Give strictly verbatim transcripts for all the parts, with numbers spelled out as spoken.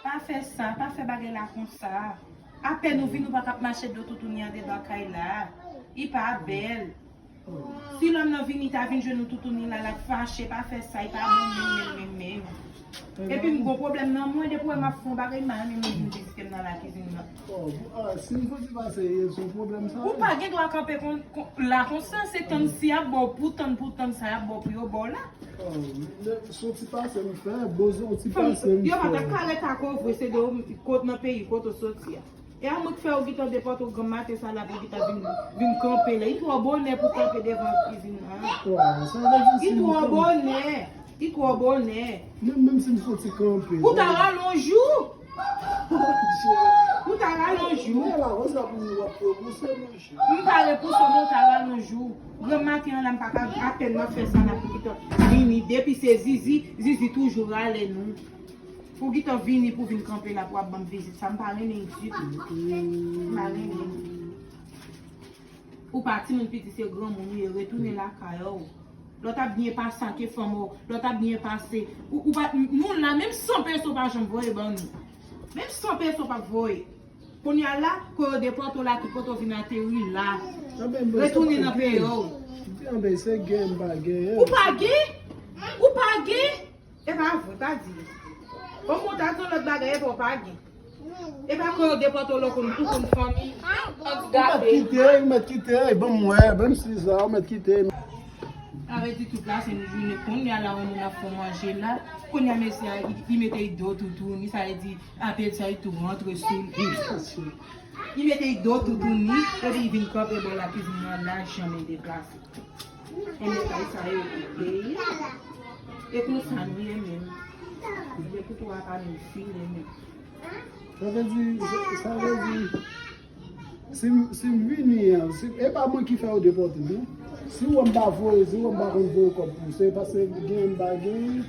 Pa fè sa, pa fè bagay la konsa. Apèn ou vini, ou pa t ap mache do toutouni andedan kay la. Li pa bèl. Si lòm nan vini, ta vin jwenn ou toutouni la, l ap fache, pa fè sa, li pa bon menm, menm, menm, menm. Epi m gon pwoblèm nan mwen, depi wè m ap fè yon bagay, m pa renmen moun vin vizite m nan lakizin nan. Oh, ah, si m soti pase, e se yon pwoblèm sa. Ou pa gen dwa kanpe kon, kon, la konsa, se tann si y ap ba w pou tann, pou tann sa y ap ba w pou yo ba w la. Oh, men soti pase m fè, bozo ti pase m fè. Yo pa t ap ka ret ak ou vre, se de kot nan peyi, kot ou soti a. E a mwen k fè ou gentan depòte w granm maten sa la pou gentan vin, vin kanpe la. Li twò bonè pou kanpe devan kizin nan. Wa, sa vle di li si m twò fè bonè. Li twò bonè. Menm, menm si m soti kanpe. Ou ta ralonj ou. Ou ta ralonj ou. Men la, wè sa pou nou w ap repouse, monchè. M pa repouse w, men w ta ralonj ou. Granm maten an la, m pa ka, apèn m ap fè sa la pou gentan vini. Depi se Zizi, Zizi toujou rale nou. Pou gentan vini, pou vin kanpe la, pou ap ban m vizit. Sa m pa renmen ditou. M pa renmen. Ou pa timoun piti, se granmoun ou ye, retounen lakay ou. Lè w t ap byen pase ak fanm ou, lè w t ap byen pase. Ou, ou pa, nou la, menm san peso pa janm voye ban nou. Menm san peso p ap voye. Kounye a la, ke yo depòte w la, ki kote w vin ateri la. Retounen nan peyi w. Anben, se gen m pa genyen. Ou pa gen? Ou pa gen? E pa vre, pa di. Omwen w ta di yon lòt bagay, epa w pa gen. Epa ke yo depòte w la, ou konn tou konn fanmi. Ou mèt kite, ou mèt kite, ban m wè, ban m si sa, ou mèt kite. Sa vle di tout la, se nou jounen kounye a la, yon moun ap fè manje la. Kounye a, mesye a, li, li mete do toutouni, sa vle di, apèl sa, li tou rantre sou li. Li mete do toutouni, epi li vin kanpe bò lakizin nan la, janm deplase. Enben, kay sa yo te peye. E konsa nou ye menm. Depi tou a pa menm file menm. Sa vle di, sa, sa vle di, si m, si m vini an, si, e pa mwen ki fè yo depòte m, non. Si w wè m pa voye, si w wè m pa konn voye kòb pou w, se paske gen m pa gen.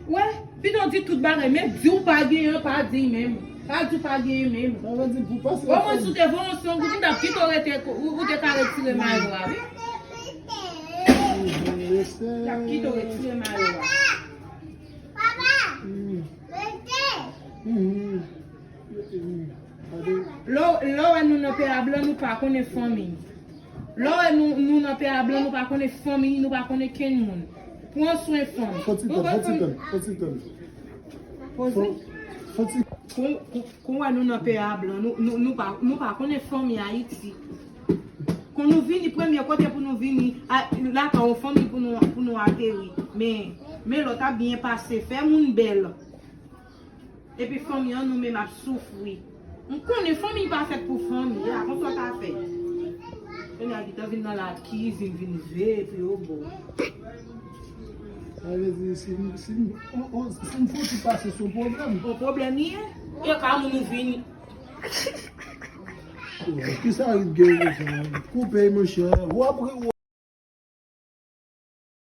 Wè, pito di tout bagay, men di w pa genyen, pa di menm. Pa di w pa genyen menm. Sa vle di pou pase. Omwen si w te voye yon goud, m t ap kite w rete, ou, ou te ka retire mayo a, wi. M t ap kite w retire mayo a. Lè w, lè w wè nou nan peyi a blan, nou pa konnen fanmi. Lè w wè nou, nou nan peyi a blan, nou pa konnen fanmi, nou pa konnen kenn moun. Pran swen fanmi. Fò ti tann, fò ti tann, fò ti tann. Poze. Fò, fò ti. Kon, kon, kon wè nou nan peyi a blan, nou, nou, nou pa, nou pa konnen fanmi Ayiti. Kon nou vini, premye kote pou nou vini, a, lakay yon fanmi pou nou, pou nou ateri. Men, men lòt ap byen pase, fè moun bèl. Epi fanmi an nou menm ap soufri. M konnen fanmi pa fèt pou fanmi a, konsa w ta fè. Kounye a gentan vin nan lakizin, vin veye pou yo bo. Sa vle di, si m, si m, on, on, si m fouti pase sou pwoblèm. Yon pwoblèm li ye? E ka moun ou vini. Kisa ki gen konsa? Koupe, monchè. W ap ri, w